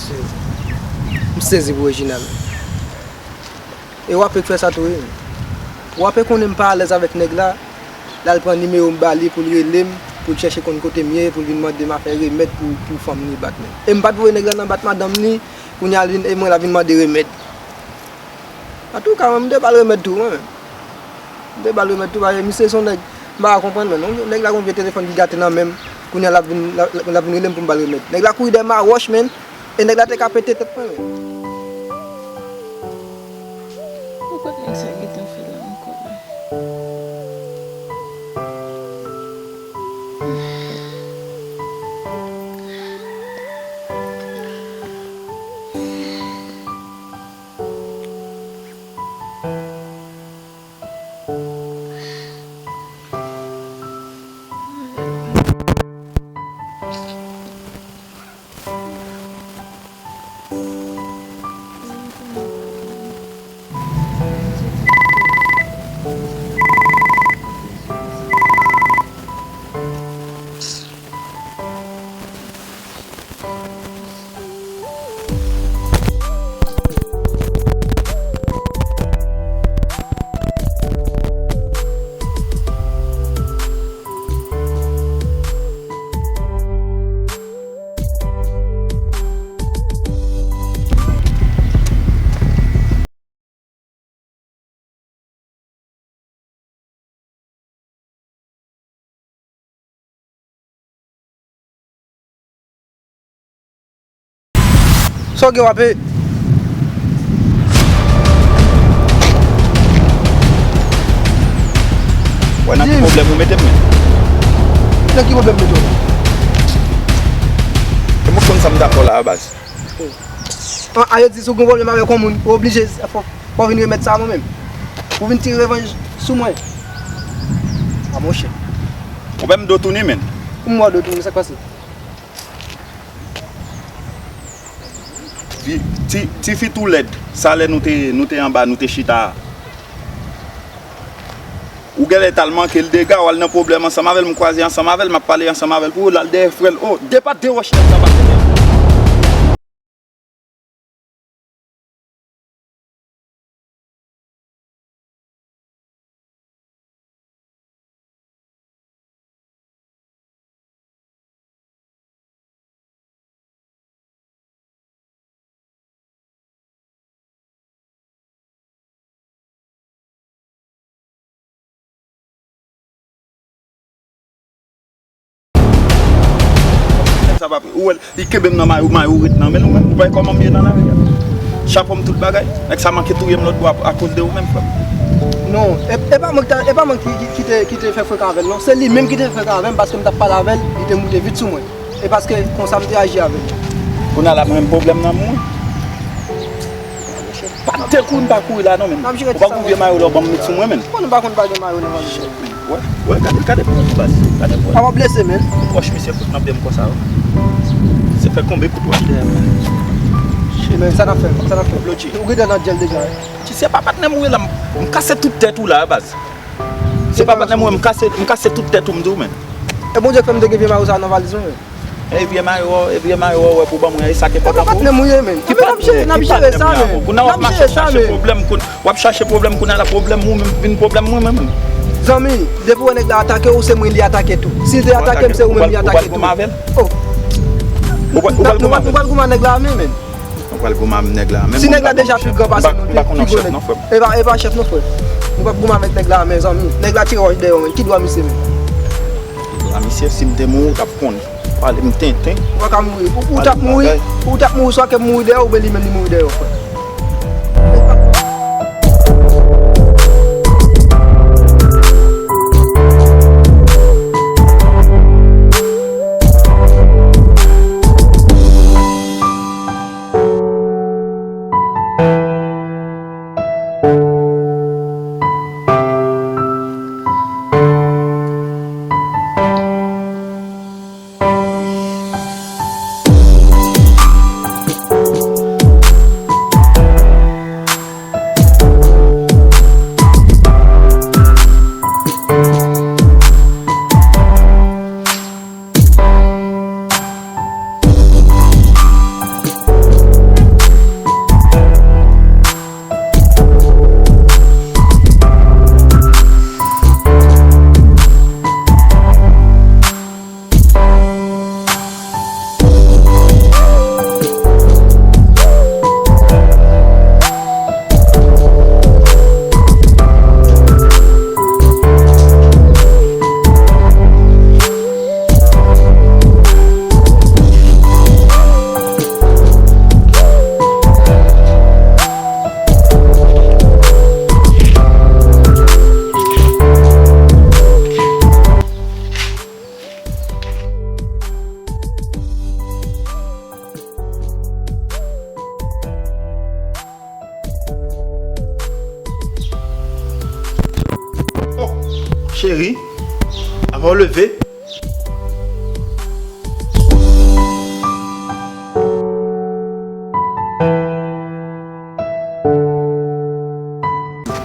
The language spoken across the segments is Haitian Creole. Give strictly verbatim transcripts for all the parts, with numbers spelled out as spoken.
M sezi pou Reginald. E W A P k fè sa tou, wi. W A P konnen m pa alèz avèk nèg la, l al pran nimewo m ba li pou l rele m, pou l chèche konn kote m ye, pou l vin mande m afè remèd pou, pou fanm ni bat mwen. E m pa t voye nèg la nan bat madanm ni, kounye a l vin, e mwen l ap vin mande remèd. Antouka, mwen, m te ba l remèd tou, mwen menm. M te ba l remèd tou, paske misye se yon nèg, m pa ka konprann, mwen, non. Nèg la gon vye telefòn ki gate nan men m, kounye a l ap vin, l ap, l ap vin rele m pou m ba l remèd. Nèg la kouri dèyè m a wòch, menn. E nèg la te ka pete tèt mwen menm. Poukò nèg sa gentan fè la ankò la? Sa w gen w ap e? Wè nan ki pwoblèm ou mete m, men. Nan ki pwoblèm m mete w? E mwen konn sa m dakò la, a baz. An, a yo di si w gen pwoblèm avèk yon moun, ou oblije, fò, fò w vin remèt sa a mwen menm. Ou vin tire revanj sou mwen. A monchè. Ou fè m do tounen, menn. Pou m wè w do tounen, sa k pase? Fi, ti, tifi tou lèd. Sa lè nou te, nou te anba, nou te chita a. Ou genlè t al manke l dega, w al nan pwoblèm ansanm avè l, m kwaze ansanm avè l, m ap pale ansanm avè l pou ou, l al dèyè frè l. O, de pa de wòch nèg sa pase. Nèg sa pa, ou wè l, li kenbe m nan mayo, mayo ret nan men l, ou menm, ou pa wè kòman m ye nan lari a. Chapo m tout bagay. Nèg sa manke touye m lòt bò a, akoz de ou menm, frè m. Non, e, e pa mwen ki ta, e pa mwen ki, ki, ki te, ki te fè frekan avè l, non. Se li menm ki te fè frekan avè m, paske m t ap pale avè l, li te moute vit sou mwen. E paske konsa m te aji avè l. Kounye a la, mwen menm pwoblèm nan mwen. Pa te kouri, m pa kouri la non, menn. Ou pa gon vye mayo la, w ban m met sou mwen, menn. Bon, nou pa konn pa gen mayo nan valiz. Wè, wè, gade, gade pou ou, baz. Gade pou ou. A w ap blese, menn. Wòch misye fout nan pye m konsa, wi. Se fè konbe kout wòch dèyè mwen. Shit, men, sa n ap fè, sa n ap fè. Ou gentan nan djèl deja, wi. Ti, se pa patnè m ou ye la, m, m kase tout tèt ou la, baz. Se pa patnè m ou ye, m kase, m kase tout tèt ou, m di w, menn. E Bondye k fè m te gen vye mayo sa nan valiz mwen, menn. E vye mayo, e vye mayo, wè pou ban mwen, e sa k enpòtan pou ou. Patnè m ou ye, menn. Ki patnè, ki patnè m ye avè w? Kounye a w ap mache chache pwoblèm, koun-, w ap chache pwoblèm, kounye a la pwoblèm ou menm vin pwoblèm mwen menm. Zanmi, depi w wè nèg la atake w, se mwen li atake tou. Si l te atake m, se ou menm li atake tou. Ou pral goumen avè l? Oh. Ou pral, ou pral goumen avè l? Nou pral goumen ak nèg la a men, menn. Nou pral goumen ak nèg la a men. Si nèg la deja pi gran pase nou, pi gwo nèg. E pa, e pa chèf non, frè m. Nou p ap goumen avèk nèg la a men, zanmi. Nèg la tire wòch dèyè w, menn. Ki dwa misye menm? Ki dwa misye, si m te mouri, w t ap konnen. Pale m tenten. Ou pa ka mouri. Ou, ou t ap mouri, ou t ap mouri, swa ke m mouri dèyè w, oubyen li menm li mouri dèyè w, frè. Avan w leve.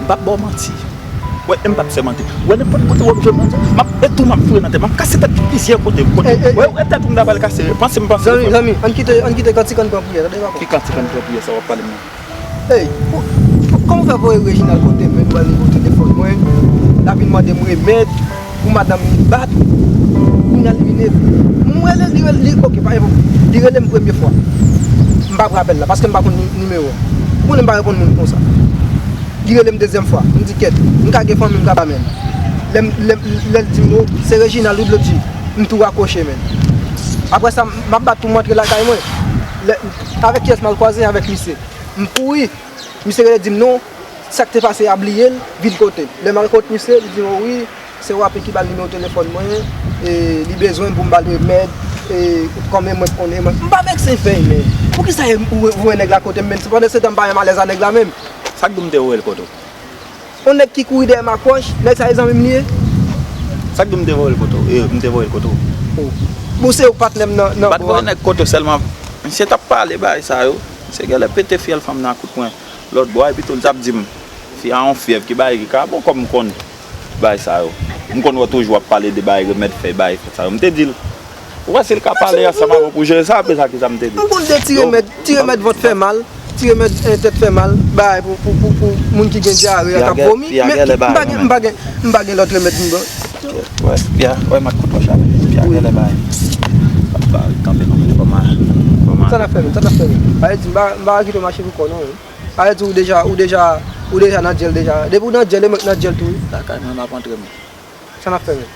M p ap ba w manti. Wè, e m p ap sèmante. Wè, nenpòt kote w ap jwenn manti, m ap, e tou m ap foure nan tèt, m ap kase tèt plizyè kote. Kote, wè, wè, tèt ou m ta pral kase. Panse m panse. Zanmi, zanmi, ann kite, ann kite kantik, ann pran priyè, tande papa. Ki kantik, ann pran priyè, sa w ap pale m nan? Ey, pou, pou, kòman w fè voye Reginald kote m, menm pral nimewo telefòn mwen, l ap vin mande m remèd pou madanm li bat, kounye a li vin ekri. M rele, li rele, li, oke, pa gen pwoblèm. Li rele m premye fwa. M pa pran apèl la, paske m pa konn ni-, nimewo a. Ou konnen m pa reponn moun konsa. Li rele m dezyèm fwa. M di, kèt, m ka gen fanmi, m ka ba men. Lè m, lè m, lè l di m, o, se Reginald wi, blo di, m tou rakwoche men. Apre sa, m ap bat pou m antre lakay mwen. Lè, avèk kiyès m al kwaze? Avèk misye. M kouri. Misye rele di m non, sa k te pase a bliye l, vin kote m. Lè m al kot misye, li di m, o wi, se Wape ki ba l nimewo telefòn mwen, e li bezwen pou m ba l remèd, e kòm e mwen k konnen mwen. M pa vekse fèy, men poukisa ou, ou voye nèg la kote m, men pandan se tan m pa menm alèz a nèg la menm. Sa k di w m te voye l kote w? On nèg ki kouri dèyè m ak wòch, nèg sa e zanmi m li ye? Sa k di w m te voye l kote w? E, m te voye l kote w? O. Bon, se ou patnè m nan, nan bò a. M pa t voye nèg kote w, sèlman misye t ap pale bagay sa yo. Misye genlè pete fyèl fanm nan ak kout pwen lòt bò a, epi tou l t ap di m fi a yon fyèv ki bagay ki ka bon, kòm m konn bagay sa yo. M konn wè toujou w ap pale de bagay remèd fèy, bagay fèy sa yo. M te di l, ou wè si l ka pale ansanm avè w pou jere sa, apre sa, kisa m te di? M konn de ti remèd, ti remèd vant fè mal, ti remèd, eh, tèt fè mal, bagay pou, pou, pou, pou moun ki gen dyare a k ap vomi. Men m pa gen, m pa gen, m pa gen lòt remèd m ba. Wè, Pya, wè, m ak kout wòch avè l. Pya genlè bay. Ap ba kanpe non, men kòman, kòman. Sa n ap fè menm, sa n ap fè menm. Sa vle di, m pa, m pa kite w mache pou kò w non, wi. Sa vle di, ou deja, ou deja, ou deja nan dyèl deja. Depi w nan dyèl, e mwen k nan dyèl tou, wi. Lakay mwen, m ap antre, men. Sa n ap fè menm.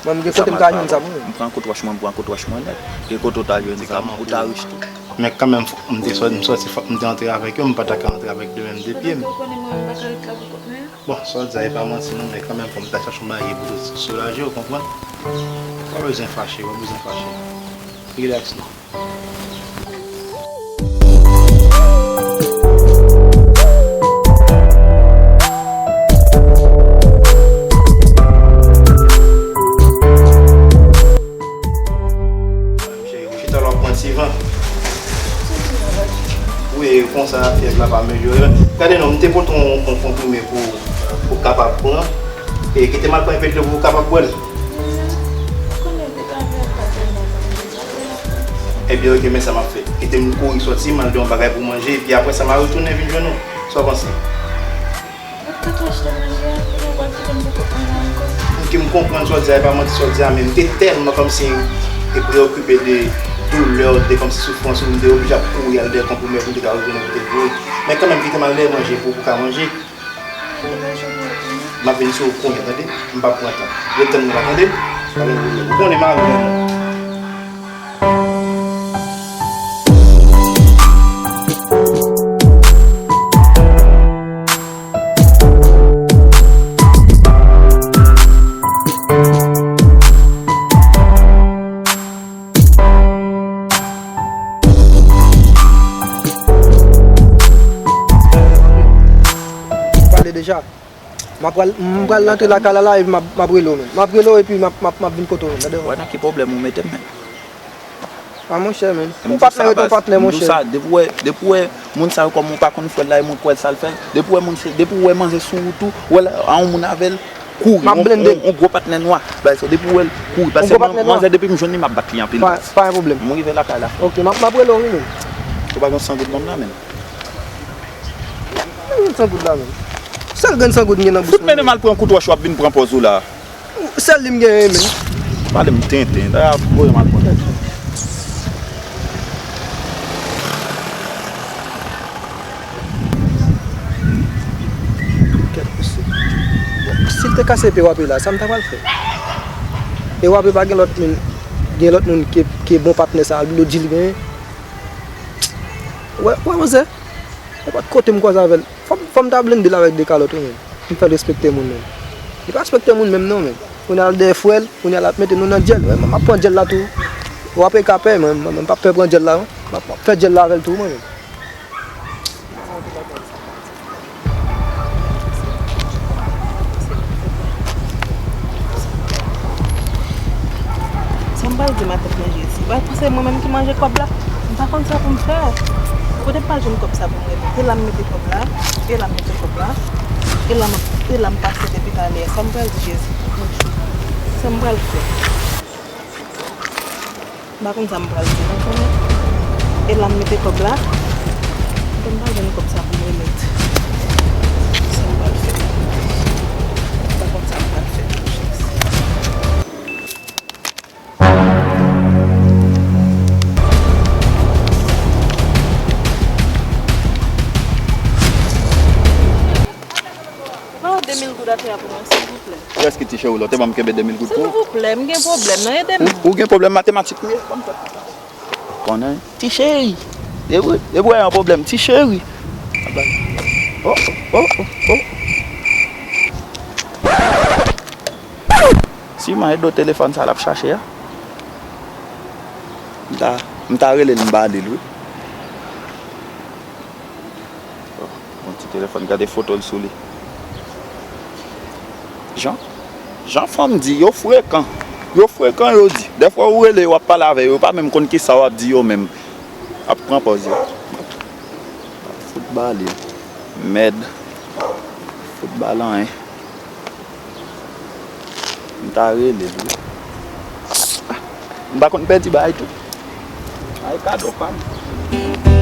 Mwen, m gen kote m ka jwenn zam, wi. M pran kout wòch mwen, m pran kout wòch mwen nèt. Gen kote w ta jwenn zam, ou ta rich tou. Men kanmenm, fò, m te sòti, m sòti, fòk m te antre avèk yo, m pa ta ka antre avèk de menm de pye m. Ou konnen mwen, m pa ka ret la pou kont mwen. Bon, sa w di a, e pa manti non, men kanmenm, fò m ta chache yon bagay pou soulaje w, konprann? Ou pa bezwen fache, ou pa bezwen fache. Rilaks non. Cheri, ou chita la w ap pran ti van. Wi, konsa fyèv la pa amelyore. Gade non, m te pote yon, yon konprime pou, pou w kapab pran. E kite m al pran enpe dlo pou w kapab bwè l. Ebyen, oke, men sa m ap fè. Kite m kouri sòti, m al gen yon bagay pou manje, epi apre sa, m a retounen vin jwenn ou. Sa w panse? Ou t achte manje a, ou pa kite m pou kont mwen ankò. Oke, m konprann sa w di a, e pa manti sa w di a, men m te tèlman kòmsi te preyokipe de doulè w, de kòmsi soufrans ou, m te oblije ap kouri al dèyè konprime pou m te ka retounen kote l voye. Men kanmenm, kite m al dèyè manje pou, pou w ka manje. M ap vin sou ou kounye a, tande? M p ap pran tan. Ret tann mwen la, tande? Pa gen pwoblèm. Ou konnen mari w menm. Pale deja. M ap pral, m pral rantre lakay la la epi m ap, m ap rele w menm. M ap rele w epi m ap, m ap, m ap vin kote w menm. Tande? Wè nan ki pwoblèm ou mete m menm. A monchè, men. Ou patnè rete yon patnè, monchè. Depi w wè, depi w wè moun sa yo kòm ou pa konn frè l la, e moun kwè l sa l fè. Depi w wè moun se, depi w wè manzè sou wout ou, w wè l a yon moun avè l, kouri. M ap blende. On, on gwo patnè nwa. Bagay sa, depi w wè l, kouri. Paske manzè, depi m jwenn li, m ap bat li anpil. Pa, pa gen pwoblèm. M rive lakay la. Oke, m ap, m ap rele w wi, men. Ou pa gen san goud ban m la, men. Mwen gen san goud la, men. Sèl grenn san goud m gen nan bous mwen. Fout mennen m al pran kout wòch w ap vin pran pòz ou la. Sèl li m genyen, men. Pale m tenten. Dayè, voye m al pran tenten. Kèt, si, si l te kase pye Wape la, sa m ta pral fè? E Wape pa gen lòt moun, gen lòt moun ke, ke bon patnè sa, Lodi l genyen. Wè, wè, manzè. Nenpòt kote m kwaze avè l, fò m, fò m ta blende l avèk de kalòt wi, men. M fè l respekte moun, men. Li pa respekte moun menm non, men. Kounye a l dèyè frè l, kounye a l ap mete nou nan dyèl. Wè, m ap pran dyèl la tou. Wape ka pè, mwen, mwen, mwen p ap pè pran dyèl la, non. M ap, m ap fè dyèl la avè l tou, mwen, men. Sa m pral di matant mwen Jezi. Pral panse mwen menm ki manje kòb la. M pa konn sa pou m fè. Kote m pral jwenn kòb sa pou m remèt? E la m mete kòb la. E la m mete kòb la. E la m, e la m pase depi talè. Sa m pral di Jezi? Sa m pral fè? M pa konn sa m pral di non, konnen. E la m mete kòb la. Kote m pral jwenn kòb sa pou m remèt? Sa m pral fè? M pa konn sa m pral fè. Ou pa wè de mil goud atè a pou mwen, silvouplè? Kiyès ki ti cheri w la? Ou te ban m kenbe de mil goud pou ou? Silvouplè, m gen pwoblèm nan, ede m. Ou, ou gen pwoblèm matematik wi? Konnen. Ti cheri. Debou-, debouye yon pwoblèm, ti cheri. Oh, oh, oh, oh. Siman e do telefòn sa l ap chache a. M ta, m ta rele l, m ba li l wi. Oh, yon ti telefòn, gade foto l sou li. Jan, jan fanm di, yo frekan. Yo frekan, yo di. Dèfwa ou rele yo, w ap pale avè yo, yo pa menm konn kisa w ap di yo menm. Ap pran pòz yo. Fout ba li. Mèd. Fout ba l anyen. M ta rele l wi. M pa konn pèdi bagay tou. Ay kado pa m.